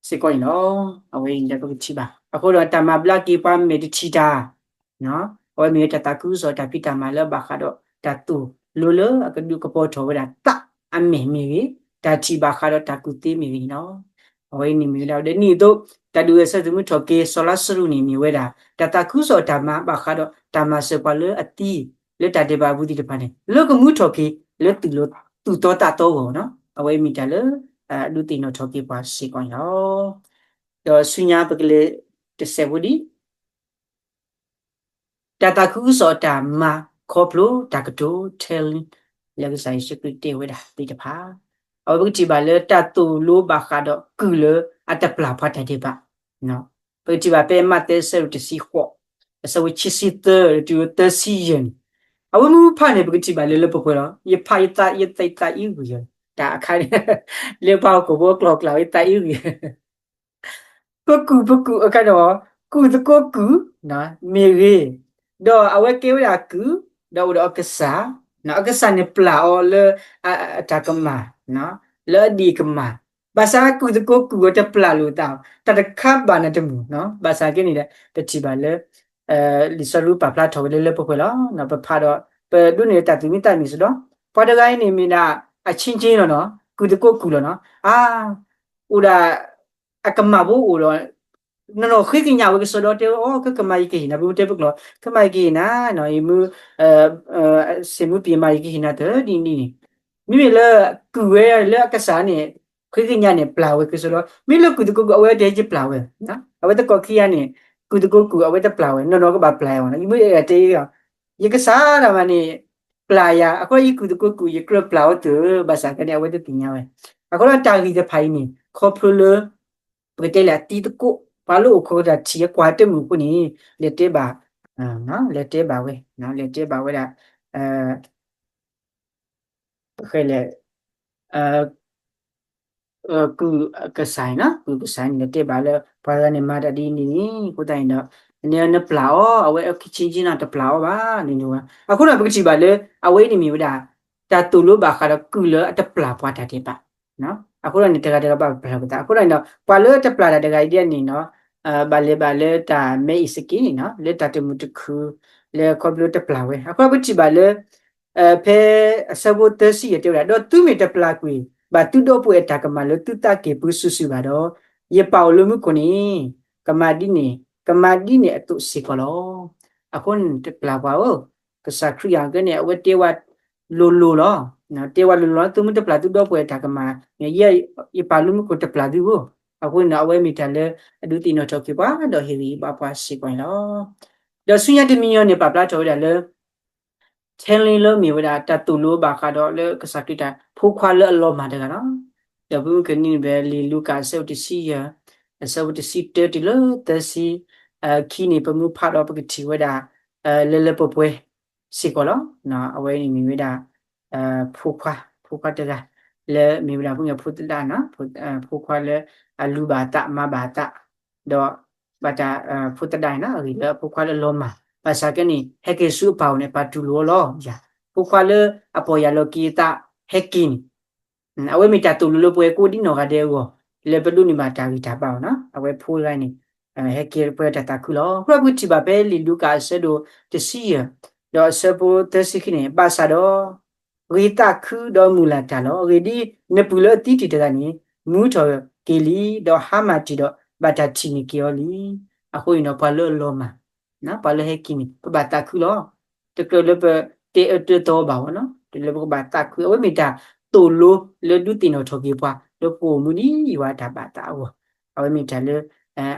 စ့ၢ်ကီးန့ၣ်လီၤ. အဝဲအံၤဒီးပကထံၣ်ဘၣ် အဃိဒီးတၢ်မၤဘျါက့ၤပှၤမဲာ်တထံၣ်တၢ် အဝဲမ့ၢ်ဝဲတၢ်သးခုကစီၣ်တၢ်ဖံးတၢ်မၤလၢဘၣ်ဃးဒီးတၢ်သိၣ်လိလၢအကဒုးကပီၤထီၣ်ဝဲဒၣ်သးအမဲာ်မ့ၢ်ဂ့ၤ, တၢ်ထံၣ်ဘၣ်ဃးဒီးတၢ်ကူၣ်သ့မ့ၢ်ဂ့ၤန့ၣ်လီၤ. အဝဲအံၤန့ၣ်မ့ၢ်ဝဲဒၣ်ဒီးနံၣ်အသိး တၢ်ဒုးဂဲၤဆၢထၢၣ်သမူထီၣ်က့ၤ စီၤလါစရူးန့ၣ်မ့ၢ်ဝဲဒၣ် တၢ်သးခုကစီၣ်တၢ်မၤဘၣ်ဃးဒီးတၢ်မၤစၢၤပှၤလၢအသံ လၢတၢ်ဒဲးဘးအပူၤသ့ၣ်တဖၣ်န့ၣ် လၢကမူထီၣ်က့ၤ လၢသူၣ်လီၤသူၣ်တီသးတီအဂီၢ်နီၤ အဝဲအံၤမ့ၢ်တၢ်လၢ အဒုးသ့ၣ်နီၣ်ထီၣ်က့ၤပှၤစ့ၢ်ကီးန့ၣ်လီၤ. ဒီးဆူညါပကလဲၤတစဲးဖိဒံး တၢ်သးခုကစီၣ်တၢ်မၤခီဖျိတၢ်ကတိၤ telling လၢကစၢ်ယ့ၣ်ၡူးခရံာ်တဲဝဲဒၣ်သ့ၣ်တဖၣ် အဝဲပကထံၣ်ဘၣ်လၢတၢ်သိၣ်လိဘၣ်ဃးဒီးကုၢ်လၢအတပျၢ်ပှၤတၢ်ဒဲးဘး ပကထံၣ်ဘၣ်ဖဲမးသဲအဆၢဒိၣ်တဆံဃိး အဆၢဖိခံဆံသၢတုၤသၢဆံယဲၢ်န့ၣ် အဝဲမ့ၢ်ဖးန့ၣ် ပကထံၣ်ဘၣ်လၢလၢပှဲၤပှဲၤလီၤ. ယဖးယသး ယသး ယသးအံၤဂ့ၤ တၢ်အခါန့ၣ် လၢပှၤဟီၣ်ခိၣ်ဖိအကျိာ်အကျါ ယသးအံၤဂ့ၤ ပကူၣ် ပကူၣ်အခါန့ၣ် ကူၣ်သကိးကူၣ် မ့ၢ်ဂ့ၤ, ဒီးအဝဲကဲဝဲဒၣ်အကုၢ်, ဒီးအိၣ်ဒီးအကစၢ်, အကစၢ်န့ၣ်ပျၢ်အီၤလၢ အတၢ်ကမၣ်, လၢအဒံၣ်ကမၣ်, ဘၣ်ဆၣ်ကူၣ်သကိးကူၣ်အီၤတပျၢ်လိာ်သး, တၢ်တခါဘၣ်နတမုာ်, ဘၣ်ဆၣ်က့န့ၣ်ဒီး ပထံၣ်ဘၣ်လၢ လံာ်စီဆှံပာ်ဖျါထီၣ်ဝဲလၢလၢပှဲၤပှဲၤလီၤ. ပဖးဒီး ပဒိးန့ၢ်တၢ်သူၣ်မံသးမံၣ်စ့ၢ်ကီး, ပှၤတဂၤအံၤန့ၣ်မ့ၢ်ဒၣ် အဆ့ဆ့လီၤနီၤ, ကူၣ်သကိးကူၣ်လီၤနီၤ, အါ အိၣ်ဒၣ် အကမၣ်ဖိအိၣ်ဒီး နီၢ်နီၢ်ဃ့ကညးဝဲကစီဒီတဲဝဲ အိ ကမၣ်ယကဟ့ၣ်နၤ, ပမ့ၢ်တဲပကျိာ် ကမၣ်ယကဟ့ၣ်နၤ, ယမ့ၢ် စ့ၣ်မူပ့ၢ်မး ယကဟ့ၣ်နၤတဒ်န့ၣ်, မ့မ့ၢ်လၢ ကူၣ်ဝဲလၢအကစၢ်န့ၣ် ဃ့ကညးန့ၣ် ပျၢ်ဝဲကစီဒီ, မ့ၢ်လၢကူၣ်သကိးကူၣ် အဝဲတဲယပျၢ်ဝဲ, အဝဲသကိးခံဂၤန့ၣ် ကူၣ်သကိးကူၣ် အဝဲတပျၢ်ဝဲ နီၢ်နီၢ်ကဘၣ်ပျၢ်ယၤ, ယမ့ၢ်တဲ ယကစၢ်ဒၣ်မးန့ၣ် ပျၢ်ယၤ, အဃိယကူၣ်သကိးကူၣ် ယကြၢးပျၢ်အီၤတၢ်, ဘၣ်ဆၣ်ကန့ၣ် အဝဲတသ့ၣ်ညါဝဲ, အဃိဒီးတၢ်ဂ့ၢ်တဖၣ်အံၤန့ၣ် ခီဖျိလၢ ပကတဲလၢအသံသကိး ပှၤလၢအိၣ်ခိးတၢ်ထံၣ်အကွၢ်တမုာ်အဃိန့ၣ် လဲၤတဲဘၣ်, လဲၤတဲဘၣ်ဝဲ, လဲၤတဲဘၣ်ဝဲဒၣ် ပဃဲလဲၣ် ကုၢ်ကစၢ်န့ၣ်, ကုၢ်ကစၢ်န့ၣ် လဲၤတဲဘၣ်လၢ ပှၤတဂၤန့ၣ်မၤတၢ်ဒ်န့ၣ်န့ၣ် အဃိသတးန့ၣ်ဒီး န နပျၢ်အီၤ အဝဲအခံဆ့က့နီၤ တပျၢ်အီၤဘၣ်န့ၣ်ဝဲ, အဃိဒီးပကထံၣ်ဘၣ်လၢ အဝဲအံၤန့ၣ်မ့ၢ်ဝဲဒၣ် တၢ်သိၣ်လိဘၣ်ဃးဒီးကုၢ်လၢအတပျၢ်ပှၤတၢ်ဒဲးဘး, အဃိဒီးန့ၣ် တဂၤတဂၤဘၣ်ပျၢ်ပသး, အဃိဒီးန့ၣ်ဒီး ပှၤလၢတပျၢ်တၢ်တဂၤအံၤဒ်န့ၣ်နီၤ, ဘၣ်လဲၤဘၣ်လၢတၢ်မဲအ့ၣ်စက့န့ၣ်နီၤ လၢတၢ်တမုာ်တခုၣ် လၢခီဖျိတပျၢ်ဝဲ, အဃိပထံၣ်ဘၣ်လၢ ဖဲအဆၢဖိသၢဆံယဲၢ်တဲဝဲဒၣ်, ဒီးသုမ့ၢ်တပျၢ်ကွံာ်ဘၣ်သုဒီပုၢ်ဝဲၢ်အတၢ်ကမၣ်လၢသုသးကံၢ်ပူၤစုာ်စုာ်ဘၣ်ဒီး, ယပၢ်အိၣ်လၢမူခိၣ်န့ၣ် ကမၤဒ်န့ၣ်, ကမၤဒ်န့ၣ်အသိးစ့ၢ်ကီးလီၤ. အဃိန့ၣ်တပျၢ်ပှၤဧၢ, ကစၢ်ခရံာ်အဂ့ၢ်န့ၣ် အဝဲတဲဝဲလိၤလိၤလီၤ. တဲဝဲလိၤလိၤလီၤ, သုမ့ၢ်တပျၢ်သုဒီပုၢ်ဝဲၢ်အတၢ်ကမၣ်, ယ ယပၢ်လၢမူခိၣ်တပျၢ်သုဧၢ. အဃိန့ၣ် အဝဲမ့ၢ်တၢ်လၢအဒုးသ့ၣ်နီၣ်ထီၣ်က့ၤပှၤ ဒီးဟ့ၣ်ဂံၢ်ဟ့ၣ်ဘါပှၤစ့ၢ်ကီးန့ၣ်လီၤ. ဒီးဆူညါတမံၤညီန့ၣ် ပာ်ဖျါထီၣ်ဝဲဒၣ်လၢ telling လၢမ့ၢ်ဝဲဒၣ် တၢ်သိၣ်လိဘၣ်ဃးဒီးလၢကစၢ်ခရံာ်တၢ်ဖိခွါလၢအလီၤမၢ်တဂၤလီၤ. ဒီးပမ့ၢ်ကနံၤန့ၣ် လံာ်လူၤကၣ်အဆၢဒိၣ်တဆံယဲၢ် အဆၢဖိတဆံတၢတုၤလၢသၢဆံခံန့ၣ် ပမ့ၢ်ဖးဒီးပကထံၣ်ဝဲဒၣ် လၢလၢပှဲၤပှဲၤစ့ၢ်ကီးလီၤ. အဝဲန့ၣ်မ့ၢ်ဝဲဒၣ် ဖိခွါ, ဖိခွါတဂၤ လၢမ့ၢ်ဝဲဒၣ် ဖိသဒါန့ၣ်, ဖိခွါလၢအလူၤဘၣ်အသး မၤဘၣ်အသး, ဒီးဘၣ်တၢ် ဖိသဒါန့ၣ် အဂ့ၢ်လၢအဖိခွါလၢအလီၤမၢ် ဘၣ်ဆၣ်ကဲန့ၣ် ဟဲက့ၤဆူအပၢ်အအိၣ်န့ၣ် ပာ်တူၢ်လိာ်အီၤလီၤ. ယၤ ဖိခွါလၢအပိာ်ယၤလီၤက့ၤအသးဟဲက့ၤန့ၣ် အဝဲမ့ၢ်တၢ်သိၣ်လိလၢပဝဲကိးဒ်နီၢ်ဂၤဒဲးအဂီၢ် လၢပဒိးန့ၢ်ဘၣ်တၢ်ဂံၢ်တၢ်ဘါအီၤနီၤ. အဝဲဖိတဂၤန့ၣ် ဟဲက့ၤပှဲၤတၢ်သးခုလီၤ. အဃိဒီးပကထံၣ်ဘၣ်ဖဲလံာ်လူၤကၣ်အဆၢဒိၣ်တဆံယဲၢ် ဒီးအဆၢဖိသၢဆံခံန့ၣ် ဘၣ်ဆၣ်ဒီး ဂ့ၤသးခုဒီးမုာ်လၤတၢ်လီၤ. အဂ့ၢ်ဒ်အံၤ, နပုၢ်လၢအသံတ့ၢ်တဂၤန့ၣ် မူထီၣ်က့ၤလံ, ဒီးဟါမၢ်တ့ၢ်ဒီး ဘၣ်တၢ်ထံၣ်န့ၢ်က့ၤအီၤလံ. အဃိန့ၣ်ဒီး ပှၤလၢအလီၤမၢ် ပှၤလၢဟဲက့ၤန့ၣ် ပဘၣ်သးခုလီၤ. တကြၢးလၢပတဲအၢတဲသီဘၣ်အီၤနီၤ, တုၤလၢပကဘၣ်သးခု, အဝဲမ့ၢ်တၢ်သိၣ်လိလၢဒုးသ့ၣ်နီၣ်ထီၣ်က့ၤပှၤ လၢပအိၣ်မူဒ်ယွၤအတၢ်ဘၣ်သးအဂီၢ်, အဝဲမ့ၢ်တၢ်လၢ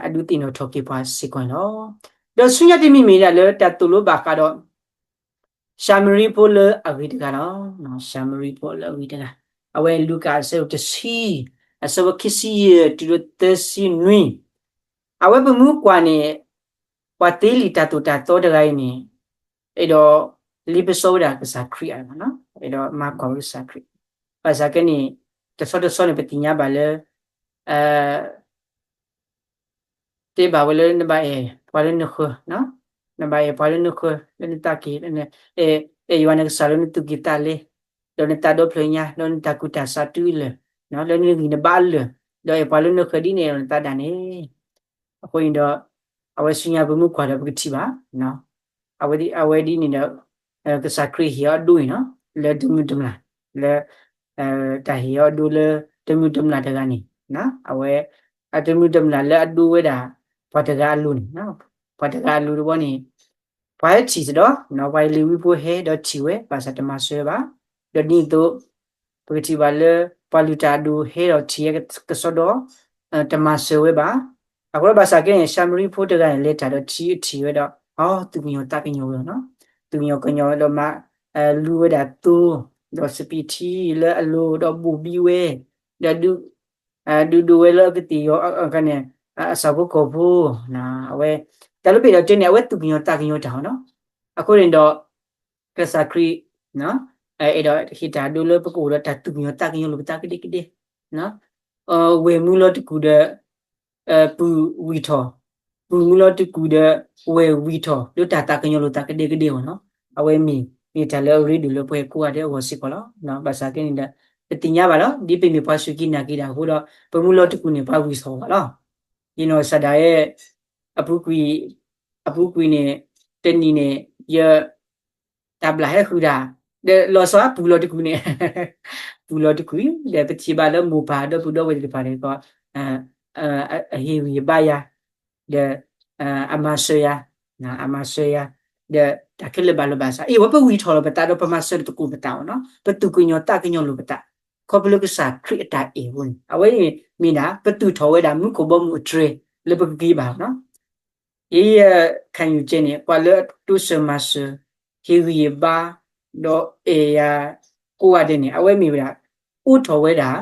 အဒုးသ့ၣ်နီၣ်ထီၣ်က့ၤပှၤစ့ၢ်ကီးန့ၣ်လီၤ. ဒီးဆူညါတမံၤမ့ၢ်ဒၣ်လၢတၢ်သိၣ်လိဘၣ်ဃးဒီး ၡၤမရံဖိလၢအဂ့ၤတဂၤလီၤ. ၡၤမရံဖိလၢအဂ့ၤတဂၤ, အဝဲလူၤကၣ်အဆၢဒိၣ်တဆံ, အဆၢဖိခံဆံယဲၢ်တုၤလၢသၢဆံနွံ, အဝဲပမူကွၢ်န့ၣ် ပှၤသ့လံာ်တၢ်သိၣ်တၢ်သီတဂၤအံၤန့ၣ် အဲၣ်ဒိးလ့ပစီဝဲဒၣ်ကစၢ်ခရံာ်အ, အဲၣ်ဒိးမၤကွၢ်ဝဲကစၢ်ခရံာ်, ဘၣ်ဆၣ်ကဲန့ၣ် တဆီတဆီန့ၣ် ပသ့ၣ်ညါဘၣ်လၢ တဲဘၣ်ဝဲလၢနဘၣ်အဲၣ်ပှၤလၢနဃၢၤ, နဘၣ်အဲၣ်ပှၤလၢနဃၢၤ လၢနသးကံၢ်, အဲၣ်ယွၤနကစၢ်လၢနသူၣ်ကံၢ်သးလဲ, ဒီးနသးဒီဖျၢၣ်ညါ, ဒီးနတၢ်ကူၣ်တၢ်ဆးတုၤအလၢာ်, လၢနဂံၢ်နဘါအလၢာ်, ဒီးအဲၣ်ပှၤလၢနဃၢၤဒ်န့ၣ်ဒီးနသးဒၣ်န့ၣ်, အဃိန့ၣ်ဒီး အဝဲဆူညါပမူကွၢ်ဒီးပကထံၣ်ဘၣ် အဝဲဒ်န့ၣ်ဒီး ကစၢ်ခရံာ်ဟ့ၣ်အီၤအဒိအံၤနီၤ လၢတမုၢ်တမျၢ်, လၢ တၢ်ဟ့ၣ်အီၤအဒိလၢတမုၢ်တမျၢ်တဂၤန့ၣ်, အဝဲ အတမုၢ်တမျၢ်လၢအဒိဝဲဒၣ် ပှၤတဂၤအလိၤန့ၣ်, ပှၤတဂၤအလိၤတဘျီန့ၣ် ပှၤဟဲထံၣ်စ့ၢ်ဒီး ပှၤလ့ၤဝံဖိဟဲဒီးထံၣ်ဝဲ ဘၣ်ဆၣ်တမၤစၢၤဝဲဘၣ်, ဒီးဒ်န့ၣ်အသိး ပကထံၣ်ဘၣ်လၢ ပှၤလုၢ်တၢ်အဒိဟဲဒီးထံၣ်ဝဲကစီဒီ, တမၤစၢၤဝဲဘၣ်. အဃိဒီးဘၣ်ဆၣ်ကဲန့ၣ် ၡၤမရံဖိတဂၤန့ၣ် လဲၤတၢ်ဒီးထံထံၣ်ဝဲဒီး အ သူၣ်ကညီၤသးကညီၤဝဲလီၤနီၤ, သူၣ်ကညီၤကညီၤဝဲဒီးမၤ လူဝဲဒၣ်သိ, ဒီးစပံးထံလၢအလိၤဒီးဘိၣ်ဘံဝဲ, ဒီး ဒုးဒိးဝဲလၢအကသ့ၣ်ယီၤ အကန့ၣ် အဆၣ်ဖိကီၢ်ဖိ, အဝဲ တၢ်လၢပအဲၣ်ဒိးတဲန့ၣ် အဝဲသူၣ်ကညီၤသးကညီၤတၢ်အီၤနီၤ, အဃိန့ၣ်ဒီး ကစၢ်ခရံာ် အဲၣ်ဒိးဟ့ၣ်တၢ်ဒိလၢပကအိၣ်ဒီးတၢ်သူၣ်ကညီၤသးကညီၤလိာ်ပသးကဒဲကဒဲ, ဝဲၢ်မူလီၤတကူၣ်ဒီး ပုၢ်ဝံၢ်ထီၣ်, ပုၢ်မူလီၤတကူၣ်ဒီး ဝဲၢ်ဝံၢ်ထီၣ် လၢတၢ်သးကညီၤလိာ်သးကဒဲကဒဲအီၤနီၤ, အဝဲမ့ၢ် မ့ၢ်တၢ်လၢအရ့ဒိၣ်လၢပှၤကိးဂၤဒဲးအဂီၢ်စ့ၢ်ကီးလီၤ. ဘၣ်ဆၣ်ကဲန့ၣ်ဒီး ပသ့ၣ်ညါဘၣ်လီၤ ဒ်ပမ့ၢ်ပှၤစူၢ်က့ၤနာ်က့ၤတၢ်အဃိဒီး ပမူလီၤတကူၣ်န့ၣ် ပှၤဝံၢ်ထီၣ်ဘၣ်လီၤ. ယနီၢ်ကစၢ်ဒၣ်ဝဲ အပူၤကွံာ်, အပူၤကွံာ်န့ၣ် တနံၤန့ၣ် ယ တၢ်ဘျၣ်ဟဲဃုာ်တၢ်, ဒီးလီၤဆီအပူၤလီၤတကူၣ်န့ၣ်, ပူၤလီၤတကူၣ်, ဒီးပထံၣ်ဘၣ်လၢမိၢ်ပၢ်ဒီပုၢ်ဒီဝဲၢ်သ့ၣ်တဖၣ်န့ၣ်ကီး အဟ့ၣ်ဂံၢ်ဘါယၤ, ဒီး အမၤစၢၤယၤ, အမၤစၢၤယၤ, ဒီးတၢ်ခဲလၢာ်ဘၣ်လီၤဘၣ်စး အ့ၣ် ဝဲပဝံၢ်ထီၣ်လီၤပသးဒီးပမၤစၢၤသကိးပသးအီၤနီၤ, ပသူၣ်ကညီၤသးကညီၤလိာ်ပသး, ခီဖျိလၢကစၢ်ခရံာ်အတၢ်အဲၣ်အဃိန့ၣ် အဝဲမ့ၢ်ဒၣ် ပသူၣ်ထီၣ်ဝဲဒၣ်မူခိၣ်ဘီမုၢ်အတြဲၤ လၢပကက့ၤဘၣ်အီၤနီၤ. ယဲယခံယူချက်န့ၣ် ပှၤလၢအတိစၢၤမၤစၢၤ, ဟ့ၣ်ဂံၢ်ဟ့ၣ်ဘါ, ဒီးအဲၣ်ယၤ ကိးဂၤဒဲးန့ၣ် အဝဲမ့ၢ်ဝဲဒၣ် အိးထီၣ်ဝဲဒၣ်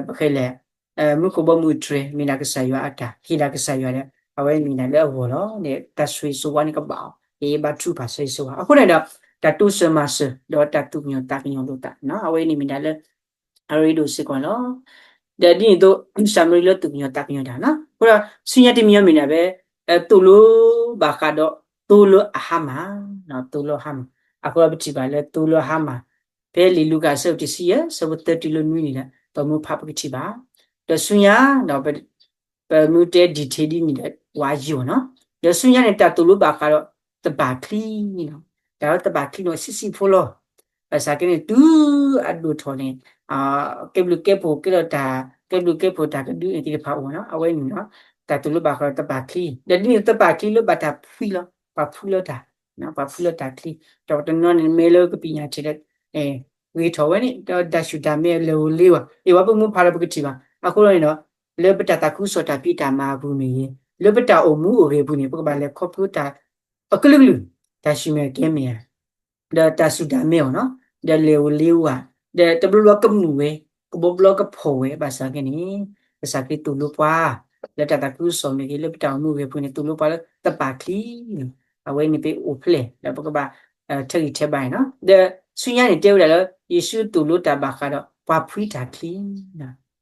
ပဃဲလဲၣ် မူခိၣ်ဘီမုၢ်အတြဲၤ မ့ၢ်ဒၣ်ကစၢ်ယွၤအတၢ် ဟ့ၣ်ဒၣ်ကစၢ်ယွၤဒီး အဝဲမ့ၢ်ဒၣ်လၢအဂီၢ်လီၤ. တၢ်ဆိၣ်ဂ့ၤဆိၣ်ဝါန့ၣ်ကဘၣ်အီၤ ဟ့ၣ်ဘါထုကဖၣ်ဆိၣ်ဂ့ၤဆိၣ်ဝါ အဃိန့ၣ်ဒီး တၢ်တိစၢၤမၤစၢၤ ဒီးတၢ်သူၣ်ကညီၤသးကညီၤလိာ်သး အဝဲန့ၣ်မ့ၢ်ဒၣ်လၢ အရ့ဒိၣ်စ့ၢ်ကီးလီၤ. ဒီးဒ်န့ၣ်အသိး ၡၤမရံလၢသူၣ်ကညီၤသးကညီၤတၢ်နီၤ အဃိဒီး ဆူညါတမံၤမ့ၢ်ဒၣ်ဖဲ သိၣ်လိဘၣ်ဃးဒီး သိလၢအဟါမၢ်, သိလၢအဟါမၢ်, အဃိဒီးပထံၣ်ဘၣ်လၢသိလၢအဟါမၢ် ဖဲလံာ်လူၤကၣ်အဆၢဒိၣ်တဆံယဲၢ် အဆၢဖိသၢတုၤလၢနွံန့ၣ်ဒီး ပမ့ၢ်ဖးပကထံၣ်ဘၣ်. ဒီးဆူညါဒီး ပမ့ၢ်တဲ detail ဒ်န့ၣ်ဒီး ဝါယိာ်နီၤ. ဒီးဆူညါန့ၣ် တၢ်သိၣ်လိဘၣ်ဃးဒီး သဘၣ်ချံနီၤ. တၢ်လၢသဘၣ်ချံန့ၣ် ဆံးဆံးဖိလီၤ. ဘၣ်ဆၣ်ကဲန့ၣ် တုၤအဒိၣ်ထီၣ်န့ၣ် ကဲဘျုးကဲဖှိၣ်ကဲထီၣ်တၢ် ကဲဘျုးကဲဖှိၣ်တၢ်ကဒုန့ၣ်သ့ၣ်တဖၣ်အိၣ်နီၤ. အဝဲန့ၣ် တၢ်သိၣ်လိဘၣ်ဃးဒီးသဘၣ်ချံ ဒီးဒ်န့ၣ်သဘၣ်ချံလၢဘၣ်တၢ်ဖှံလီၤ. ပှၤဖှံလီၤတၢ် ပှၤဖှံလီၤတၢ်ချံ ဒီးပတနီၤန့ၣ် မ့ၢ်လၢကပီညါထံးဒီး ဂ့ၤထီၣ်ဝဲန့ၣ် ဒီးတၢ်ဆူၣ်တၢ်မဲအလဲၤအိၣ်လ့ဝဲ အ့ၣ် ဝဲပမ့ၢ်ဖးဒီးပကထံၣ်ဘၣ်. အဃိန့ၣ်ဒီး လၢပတၢ်သးခုကစီၣ်တၢ်ဖံးတၢ်မၤအပူၤမ့ၢ်ဂ့ၤ လၢပတၢ်အိၣ်မူအိၣ်ဂဲၤအပူၤန့ၣ် ပကဘၣ်လဲၤခီဖျိတၢ် အကလုာ်ကလုာ် တၢ်ဆူၣ်မဲာ်ကဲမဲာ်ဧါ ဒီးတၢ်ဆူၣ်တၢ်မဲအီၤနီၤ ဒီးလဲၤအိၣ်လ့ဝဲ ဒီးတဘျီဘျီကမုာ်ဝဲ ကဘီဘျီကဖှီၣ်ဝဲ ဘၣ်ဆၣ်ကဲန့ၣ် ကစၢ်ခရံာ်သိၣ်လိပှၤ လၢတၢ်သးခုကစီၣ်မ့ၢ်ဂ့ၤ လၢပတၢ်အိၣ်မူအိၣ်ဂဲၤအပူၤန့ၣ် သိၣ်လိပှၤလၢသဘၣ်ချံ အဝဲန့ၣ်ပအိၣ်ဖျဲၣ် ဒီးပကဘၣ် ထဲးဂံၢ်ထဲးဘါန့ၣ်နီၤ. ဒီးဆူညါန့ၣ်တဲဝဲဒၣ်လၢ ယ့ၣ်ၡူးသိၣ်လိတၢ်ဘၣ်ဃးဒီး ပှၤဖှံတၢ်ချံ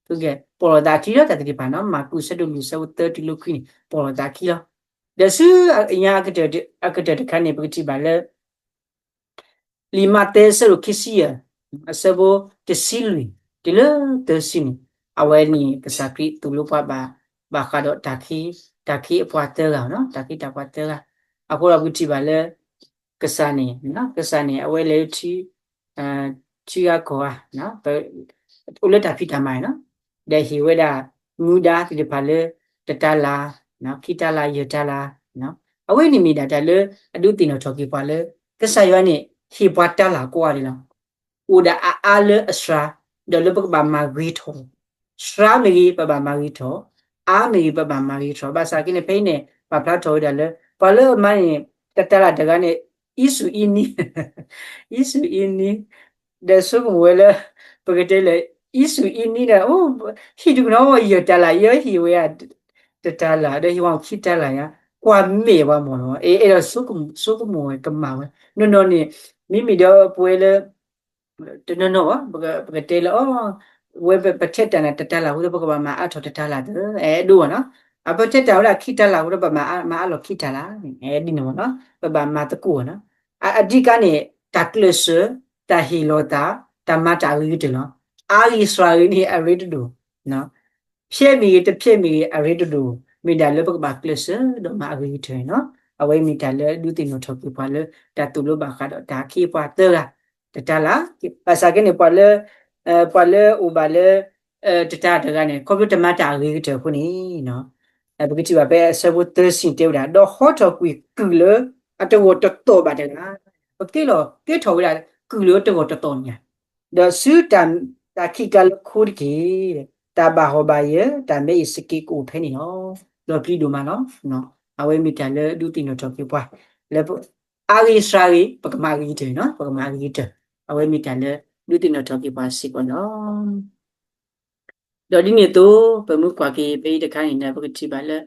ပကဲ ပိာ်လိာ်သးအချံလီၤ တၢ်သ့ၣ်တဖၣ်နီၤ မၢ်ကူးဆၢဒိၣ်လွံၢ်ဆၢဖိသၢတုၤလၢခွံန့ၣ် ပိာ်လိာ်သးအချံလီၤ. ဒီးဆူအညါအကတၢၢ်တခါန့ၣ် ပကထံၣ်ဘၣ်လၢ လံာ်မးသဲအဆၢဒိၣ်ခံဆံယဲၢ် အဆၢဖိတဆံလွံၢ် တုၤလၢသၢဆံန့ၣ် အဝဲန့ၣ်ကစၢ်ခရံာ်သူၣ်လၢပှၤဘၣ် ဘၣ်ဃးဒီးတၢ်ခံ တၢ်ခံအပှၤသၢဂၤနီၤ တၢ်ခံတၢ်ပှၤသၢဂၤ အဃိဒီးပကထံၣ်ဘၣ်လၢ ကစၢ်န့ၣ် ကစၢ်န့ၣ် အဝဲလဲၤလၢထံ ထံဂၤကီၢ်ဂၤ အိၣ်လၢတၢ်ဖံးတၢ်မၤနီၤ ဒီးဟ့ၣ်ဝဲဒၣ် မူဒါသ့ၣ်တဖၣ်လၢ တတၤလၣ် ခံတၤလၣ် ယဲၢ်တၤလၣ် အဝဲန့ၣ်မ့ၢ်ဒၣ်တၢ်လၢအဒုးသ့ၣ်နီၣ်ထီၣ်က့ၤပှၤလၢ ကစၢ်ယွၤန့ၣ် ဟ့ၣ်ပှၤတၤလၣ်ကိးဂၤဒဲးလီၤ အိၣ်ဒၣ်အါအါလၢအစှၤ ဒီးလၢပကဘၣ်မၤဂ့ၤထီၣ် စှၤမ့ၢ်ဂ့ၤ ပဘၣ်မၤဂ့ၤထီၣ်, အါမ့ၢ်ဂ့ၤ ပဘၣ်မၤဂ့ၤထီၣ်. ဘၣ်ဆၣ်က့န့ၣ် ဖဲအံၤန့ၣ် ပာ်ဖျါထီၣ်ဝဲဒၣ်လၢ ပှၤလၢအမၤန့ၣ် တတၤလၣ်တဂၤန့ၣ် အံစူၣ်အံနံ အံစူၣ်အံနံ ဒီးဆိကမိၣ်ဝဲလၢ ပကတဲလၢ အံစူၣ်အံနံဒီး အိ ဟံၣ်တကနီၤ ယဲၢ်တၤလၣ် ယဲဟ့ၣ်ဝဲ တတၤလၣ် ဒီးဟ့ၣ်ဝဲခံတၤလၣ်ယါ ကွၢ်မဲာ်ဝဲမ့ၢ်လီၤ. အဲ အဲၣ်ဒိးဆိကမိၣ်ဝဲကမၣ်ဝဲ နီၢ်နီၢ်န့ၣ် မ့မ့ၢ်ဒီးပဝဲလၢ တနီၤနီၤဘၣ် ပကတဲလၢအီၤ ဝဲပထဲတၢ်န့ၣ် တတၤလၣ်အဃိဒီး ပကဘၣ်မၤအါထီၣ်တတၤလၣ်သၢ အဲၣ်ဒိးဘၣ်နီၤ. အပထဲတၢ်ဝဲဒၣ်ခံတၤလၣ်အဃိဒီး ပဘၣ်မၤအါလီၤခံတၤလၣ် အဲၣ်ဒိးနီၤ ပဘၣ်မၤသကိးနီၤ. အ အဓိကန့ၣ် တၢ်ကျဲးစၢး တၢ်ဟ့ၣ်လီၤသး တၢ်မၤတၢ်အဂ့ၤကတၢၢ်လီၤ. အါဂ့ၤစှၤဂ့ၤန့ၣ် အရ့တဒိၣ် ဖျဲးမ့ၢ်ဂ့ၤ တဖျဲးမ့ၢ်ဂ့ၤ အရ့တဒိၣ် မ့ၢ်ဒၣ်လၢပကဘၣ်ကျဲးစၢး ဒီးမၤအဂ့ၤကတၢၢ်န့ၣ်လီၤ. အဝဲမ့ၢ်တၢ်လၢဒုးသ့ၣ်နီၣ်ထီၣ်က့ၤပှၤလၢ တၢ်သိၣ်လိဘၣ်ဃးဒီးတၢ်ခံပှၤသၢဂၤ တတၤလၣ်. ဘၣ်ဆၣ်က့န့ၣ် ပှၤလၢ ပှၤလၢအိၣ်ဘၣ်လၢ တတၤတဂၤန့ၣ် ခီဖျိတမၤတၢ်အဂ့ၤကတၢၢ်အဃိန့ၣ် ပကထံၣ်ဘၣ်ဖဲအဆၢဖိသၢဆံတဲဝဲဒၣ် ဒီးဟီထီၣ်ကွံာ်ကုၢ်လၢအတဂီၢ်တသီၣ်ဘၣ်တဂၤ ပကဲလီၤကဲထီၣ်ဝဲဒၣ် ကုၢ်လၢအတဂီၢ်တသီၣ်န့ၣ် ဒီးဆူတၢ်ခံးကျါလၢခိတက့ၢ်, တၢ်ဘၣ်ဟီၣ်ဘၣ်ယၢၤ တၢ်မဲအ့ၣ်စက့းကအိၣ်ဖဲန့ၣ်လီၤ. လီၤပျံၤဒိၣ်မးလီၤ. အဝဲမ့ၢ်တၢ်လၢဒုးသ့ၣ်နီၣ်ထီၣ်က့ၤပှၤ လၢ အါဂ့ၤစှၤဂ့ၤ ပကမၤအဂ့ၤကတၢၢ်နီၤ, ပကမၤအဂ့ၤကတၢၢ်, အဝဲမ့ၢ်တၢ်လၢဒုးသ့ၣ်နီၣ်ထီၣ်က့ၤပှၤစ့ၢ်ကီးန့ၣ်လီၤ. ဒီးဒ်န့ၣ်အသိး ပမ့ၢ်ကွၢ်က့ၤဖဲအံၤတခါန့ၣ် ပကထံၣ်ဘၣ်လၢ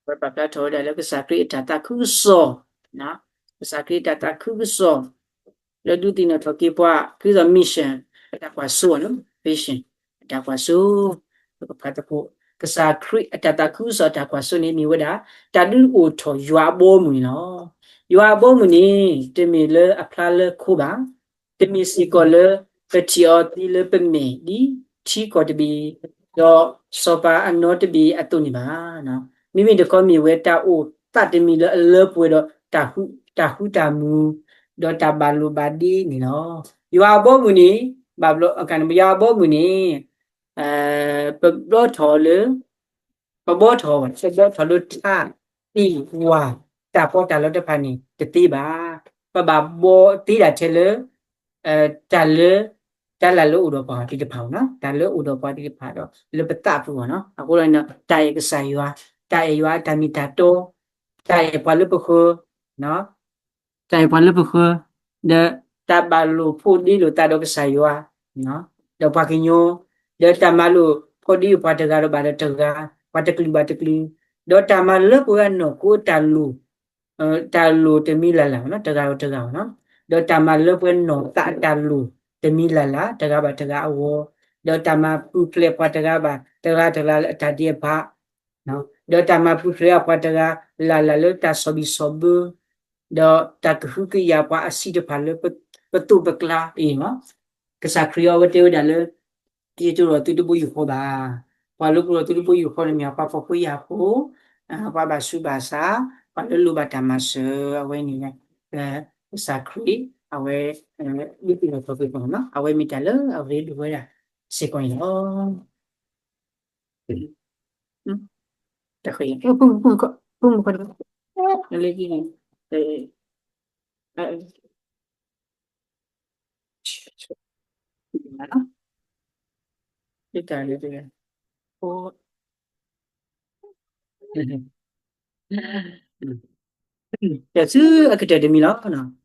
ပှၤပာ်ဖျါထီၣ်ဝဲဒၣ်လၢကစၢ်ခရံာ်အတၢ်သးခုကစီၣ်, ကစၢ်ခရံာ်အတၢ်သးခုကစီၣ် လၢဒုးသ့ၣ်နီၣ်ထီၣ်က့ၤပှၤ ခရံာ် mission အတၢ်ကွၢ်စိနီၤ, vision အတၢ်ကွၢ်စိ, ပကဖးသကိး ကစၢ်ခရံာ်အတၢ်သးခုကစီၣ်အတၢ်ကွၢ်စိန့ၣ် မ့ၢ်ဝဲဒၣ် တၢ်ဒုးအိၣ်ထီၣ်ယွၤအဘီအမုၢ်န့ၣ်လီၤ. ယွၤအဘီအမုၢ်န့ၣ် တမ့ၢ်လၢအဖျါလၢခိဘၣ်, တမ့ၢ်စ့ၢ်ကီးလၢ ပထံၣ်အီၤသ့လၢပမဲာ်ဒ်ထံကီၢ်တဘ့ၣ်, ဒီးစီၤပၤအနီတဘ့ၣ်အသိးန့ၣ်ဘၣ်. မ့မ့ၢ်တခီမ့ၢ်ဝဲတၢ်အိၣ်သးတမံၤလၢအလၢပှဲၤဒီး တၢ်ဃူတၢ်မုာ်, ဒီးတၢ်ဘၣ်လိာ်ဘၣ်ဒ့န့ၣ်လီၤ. ယွၤအဘီအမုၢ်န့ၣ် ဘၣ်ဘျီ ယွၤအဘီအမုၢ်န့ၣ် ပဘီထီၣ်လၢ ပဘီထီၣ် ပဘီထီၣ်လၢထး, သ့ၣ်ဝၣ်, တၢ်ပီးတၢ်လီတဖၣ်န့ၣ် တသ့ဘၣ်. ပဘၣ်ဘီသ့ဒၣ်ထဲလၢ တၢ်လၢ တၢ်လၢလၢအိၣ်ဒီးပှၤသ့ၣ်တဖၣ်အဂီၢ်နီၤ, တၢ်လၢအိၣ်ဒီးပှၤသ့ၣ်တဖၣ်ဒီး လၢပသးပူၤအဂီၢ်နီၤ. အဃိဒီး တၢ်အဲၣ်ကစၢ်ယွၤ, တၢ်အဲၣ်ယွၤအတၢ်မ့ၢ်တၢ်တီ, တၢ်အဲၣ်ပှၤလၢပဃၢၤ တၢ်အဲၣ်ပှၤလၢပဃၢၤ, ဒီးတၢ်ဘၣ်လိာ်ဖိးဒ့လိာ်သးဒီးကစၢ်ယွၤ, ဒီးပှၤကညီ, ဒီးတၢ်မၤလိာ်ဖိးဒ့ပှၤတဂၤဒီးဘၣ်ဒီးတဂၤ, ပှၤတကလုာ်ဘၣ်တကလုာ်, ဒီးတၢ်မၤလၢပှဲၤအနီၢ်ခိအတၢ်လိၣ်, တၢ်လိၣ်တမံၤလၢ်လၢ်နီၤ, တဂၤဒီးတဂၤနီၤ, ဒီးတၢ်မၤလၢပှဲၤနီၢ်သးအတၢ်လိၣ်တမံၤလၢ်လၢ် တဂၤဘၣ်တဂၤအဂီၢ်, ဒီးတၢ်မၤပူၤဖျဲးပှၤတဂၤဘၣ်တဂၤတဂၤလၢအတၢ်ဒဲးဘး ဒီးတၢ်မၤပူၤဖျဲးပှၤတဂၤလၢ်လၢ်လၢတၢ်ဆီၣ်ဘံၣ်ဆီၣ်ဘၢ, ဒီးတၢ်ကဟုကယာ်ပှၤအဆံးတဖၣ်လၢပသိးပကျါအံၤလီၤ. ကစၢ်ခရံာ်အဝဲတဲဝဲဒၣ်လၢ ယတအိၣ်ဒီးသုတဘိယူၢ်ဃီဘၣ်. ပှၤလၢပအိၣ်ဒီးသုတဘိယူၢ်ဃီန့ၣ်မ့ၢ် ပှၤဖှီၣ်ဖိယာ်ဖိ, ပှၤဘၣ်ဆူးဘၣ်ဆါ, ပှၤလၢလိၣ်ဘၣ်တၢ်မၤစၢၤ အဝဲန့ၣ် ကစၢ်ခရံာ် အဝဲ ဒုးသ့ၣ်နီၣ်ထီၣ်က့ၤပှၤနီၤ, အဝဲမ့ၢ်တၢ်လၢအရ့ဒိၣ်ဝဲဒၣ်စ့ၢ်ကီးန့ၣ်လီၤ. တၢ်ဃ့ ဖိမုၣ်ဖိမုၣ်ဖိမုၣ်ဖိ လၢကီၢ် တၢ်လၢတဂၤ တၢ်ဆူအကတၢၢ်တမံၤလီၤ.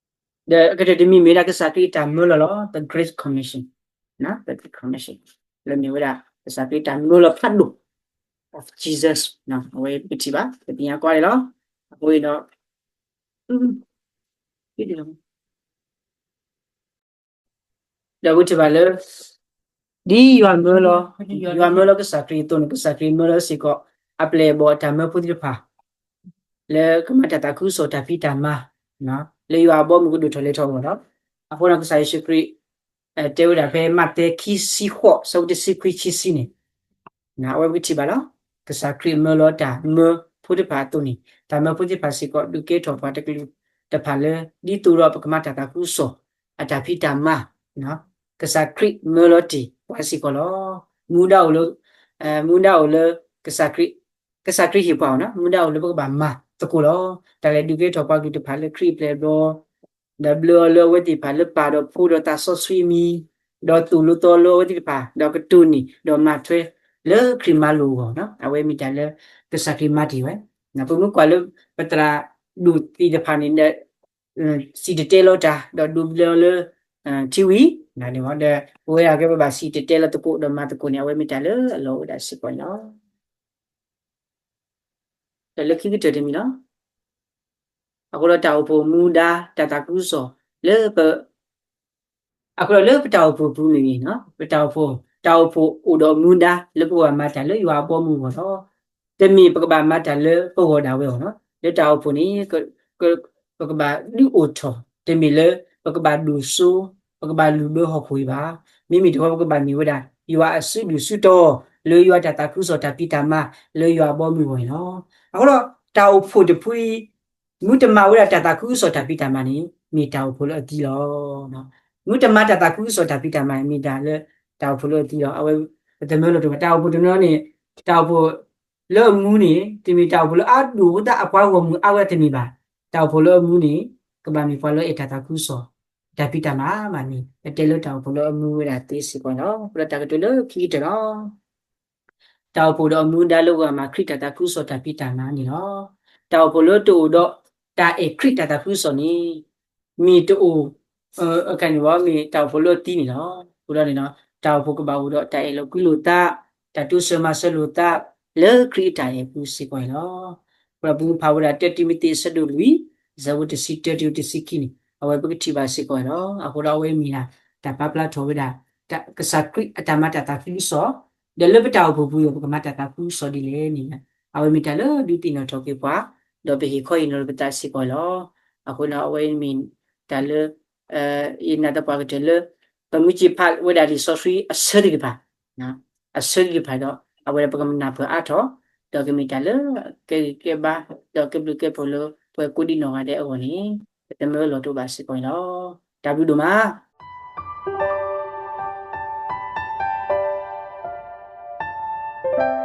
ဒီးအကတၢၢ်တမံၤမ့ၢ်ဝဲဒၣ်ကစၢ်ခရံာ်အတၢ်မၢလီၤလီၤ, the Great Commission, the Great Commission လၢမ့ၢ်ဝဲဒၣ် ကစၢ်ခရံာ်အတၢ်မၢလီၤဖးဒိၣ် of Jesus အဝဲပထံၣ်ဘၣ် ပသ့ၣ်ညါကွၢ်န့ၣ်လီၤ. အဃိဒီး ဒီးပထံၣ်ဘၣ်လၢ ဒ်ယွၤမၢလီၤ, ယွၤမၢလီၤကစၢ်ခရံာ်အသိးန့ၣ် ကစၢ်ခရံာ်မၢလီၤစ့ၢ်ကီး အပျဲၢ်အဘီၣ်အတၢ်မၢဖိသ့ၣ်တဖၣ် လၢကမၤတၢ်သးခုကစီၣ်တၢ်ဖံးတၢ်မၤ လၢယွၤအဘီအမုၢ်ကဒိၣ်ထီၣ်လဲၤထီၣ်အဂီၢ်လီၤ. အဃိဒီးကစၢ်ယ့ၣ်ၡူးခရံာ် တဲဝဲဒၣ်ဖဲမးသဲခံဆံဃိး ဆၢဖိတဆံခွံဆံဆံန့ၣ် အဝဲပကထံၣ်ဘၣ်လီၤ. ကစၢ်ခရံာ်မၢလီၤတၢ်မၢဖိသ့ၣ်တဖၣ်အသိးန့ၣ် တၢ်မၢဖိသ့ၣ်တဖၣ်စ့ၢ်ကီး ဒုးကဲထီၣ်ပှၤတကလုာ်တဖၣ်လၢ ဒ်သိးဒီးပကမၤတၢ်သးခုကစီၣ် အတၢ်ဖံးတၢ်မၤ ကစၢ်ခရံာ်မၢလီၤတ့ၢ်ပှၤစ့ၢ်ကီးလီၤ. မူဒါအိၣ်လၢ မူဒါအိၣ်လၢ ကစၢ်ခရံာ် ကစၢ်ခရံာ်ဟ့ၣ်ပှၤအီၤ မူဒါအိၣ်လၢပကဘၣ်မၤသကိးလီၤ. တၢ်လဲၤဒုးကဲထီၣ်ပှၤကလုာ်တဖၣ်လၢခရံာ်အပျဲၢ်အဘီၣ် ဒီးဘျၢအီၤလၢအဝဲသ့ၣ်တဖၣ်လၢပၢ်ဒီးဖိဒီးသးစီဆှံအမံၤ, ဒီးသိၣ်လိသီလိအဝဲသ့ၣ်တဖၣ်, ဒီးကတိၢ်န့ၢ် ဒီးမၤထွဲလၢခရံာ်မၤလိာ်အဂီၢ်, အဝဲမ့ၢ်တၢ်လၢကစၢ်ခရံာ်မၤတ့ၢ်ဝဲ. ပမ့ၢ်ကွၢ်လၢပသရၣ်ဒိၣ်သ့ၣ်တဖၣ်န့ၣ်ဒီး စံၣ်တဲၤတဲလီၤတၢ် ဒီးဒိးဘျၢအီၤလၢ ထံဝံၤ, ဒီးပဝဲဒၣ်ကဲပဘၣ်စံၣ်တဲၤတဲလီၤသကိးဒီးမၤသကိးန့ၣ် အဝဲမ့ၢ်တၢ်လၢအလီၢ်အိၣ်ဝဲဒၣ်စ့ၢ်ကီးန့ၣ်လီၤ. ဒီးလၢခံကတၢၢ်တမံၤလီၤ. အဃိဒီးတၢ်အိၣ်ဖှိၣ်မူဒါ တၢ်သးခုကစီၣ်လၢပ အဃိဒီးလၢပတၢ်အိၣ်ဖှိၣ်ပူၤန့ၣ် ပတၢ်အိၣ်ဖှိၣ် တၢ်အိၣ်ဖှိၣ်အိၣ်ဒီးမူဒါလၢပကဘၣ်မၤတၢ်လၢယွၤအဘီအမုၢ်အဂီၢ်လီၤ. တမ့ၢ်ပကဘၣ်မၤတၢ်လၢပဂီၢ်ဒၣ်ဝဲအဂီၢ်လီၤ. လၢတၢ်အိၣ်ဖှိၣ်န့ၣ် ပကဘၣ်ဒုးအိၣ်ထီၣ် တမ့ၢ်လၢပကဘၣ်ဒိၣ်စိ ပကဘၣ်လုၢ်ဘၢဟီၣ်ခိၣ်အံၤဘၣ်. မ့မ့ၢ်တခီပကဘၣ်မ့ၢ်ဝဲဒၣ် ယွၤအစုဒုၣ်စုတီၤ လၢယွၤတၢ်သးခုကစီၣ်တၢ်ဖံးတၢ်မၤ လၢယွၤအဘီအမုၢ်အဂီၢ်န့ၣ်လီၤ. အဃိဒီး တၢ်အိၣ်ဖှိၣ်တဖုအံၤ မ့ၢ်တမၤဝဲဒၣ်တၢ်သးခုကစီၣ်တၢ်ဖံးတၢ်မၤန့ၣ် မ့ၢ်တၢ်အိၣ်ဖှိၣ်လၢအသံလီၤ. မ့ၢ်တမၤတၢ်သးခုကစီၣ်တၢ်ဖံးတၢ်မၤန့ၣ် မ့ၢ်တၢ်လၢ တၢ်အိၣ်ဖှိၣ်လၢအသံလီၤ. အဝဲ ပတမၢလီၤတဂၤ တၢ်အိၣ်ဖှိၣ်တနီၤန့ၣ် တၢ်အိၣ်ဖှိၣ်လၢအမူန့ၣ် တမ့ၢ်တၢ်အိၣ်ဖှိၣ်လၢအဒိၣ်အသးအပှၤဂီၢ်မုၢ်အါဝဲတမ့ၢ်ဘၣ်. တၢ်အိၣ်ဖှိၣ်လၢအမူန့ၣ် ကဘၣ်မ့ၢ်ပှၤလၢအအဲၣ်တၢ်သးခုကစီၣ် တၢ်ဖံးတၢ်မၤမးန့ၣ် အတဲလၢတၢ်အိၣ်ဖှိၣ်လၢအမူဝဲဒၣ်သ့စ့ၢ်ကီးန့ၣ်လီၤ. အဃိဒီးတၢ်ကတိၤလၢခံကတၢၢ်လီၤ. တၢ်အိၣ်ဖှိၣ်ဒီးအမူဒါလၢပကဘၣ်မၤခရံာ်တၢ်သးခုကစီၣ်တၢ်ဖံးတၢ်မၤန့ၣ်လီၤ. တၢ်အိၣ်ဖှိၣ်လၢတအိၣ်ဒီး တၢ်အဲၣ်ခရံာ်တၢ်သးခုကစီၣ်န့ၣ် မ့ၢ်တအိၣ် အခါန့ၣ်ဝဲ မ့ၢ်တၢ်အိၣ်ဖှိၣ်လၢအသံန့ၣ်လီၤ. အဃိဒီးန့ၣ် တၢ်အိၣ်ဖှိၣ်ကဘၣ်အိၣ်ဒီးတၢ်အဲၣ်လိာ်ကွံလိာ်သး, တၢ်တိစၢၤမၤစၢၤလိာ်သး လၢခရံာ်အတၢ်အဲၣ်ပူၤစ့ၢ်ကီးန့ၣ်လီၤ. အဃိဒီးပမ့ၢ်ဖးဝဲဒၣ် တၢတံၤမသ့း အဆၢဒိၣ်လွံၢ် အဆၢဖိတဆံတၢတုၤတဆံခံန့ၣ် အဝဲပကထံၣ်ဘၣ်စ့ၢ်ကီးန့ၣ်လီၤ. အဃိဒီးအဝဲမ့ၢ်ဒၣ် တၢ်ပာ်ဖျါထီၣ်ဝဲဒၣ် ကစၢ်ခရံာ်အတၢ်မၤတၢ်သးခုကစီၣ်, ဒီးလၢပတၢ်အိၣ်ဖှိၣ်ပူၤဒီး ပကမၤတၢ်သးခုကစီၣ်ဒ်လဲၣ်န့ၣ် အဝဲမ့ၢ်တၢ်လၢဒုးသ့ၣ်နီၣ်ထီၣ်က့ၤပှၤ, ဒီးပဟ့ၣ်ခီဟ့ၣ်နီၤလီၤပသးစ့ၢ်ကီးန့ၣ်လီၤ. အဃိန့ၣ် အဝဲမ့ၢ်တၢ်လၢ ယနာ်သပှၢ်ကတၢၢ်လၢ ပမ့ၢ်စံးဖးဝဲဒၣ်လံာ်စီဆှံအဆၢသ့ၣ်တဖၣ်, အဆၢသ့ၣ်တဖၣ်ဒီး အဝဲဒၣ်ပကနၢ်ပၢၢ်အါထီၣ်, ဒီးကမ့ၢ်တၢ်လၢကဲဂံၢ်ကဲဘါ, ဒီးကဘျုးကဲဖှိၣ်လၢပှၤကိးဒံနီၢ်ဂၤဒဲးအဂီၢ်န့ၣ် ပတမၢလီၤတိာ်ဘၣ်စ့ၢ်ကီးန့ၣ်လီၤ. တၢ်ဘျုးဒိၣ်မး.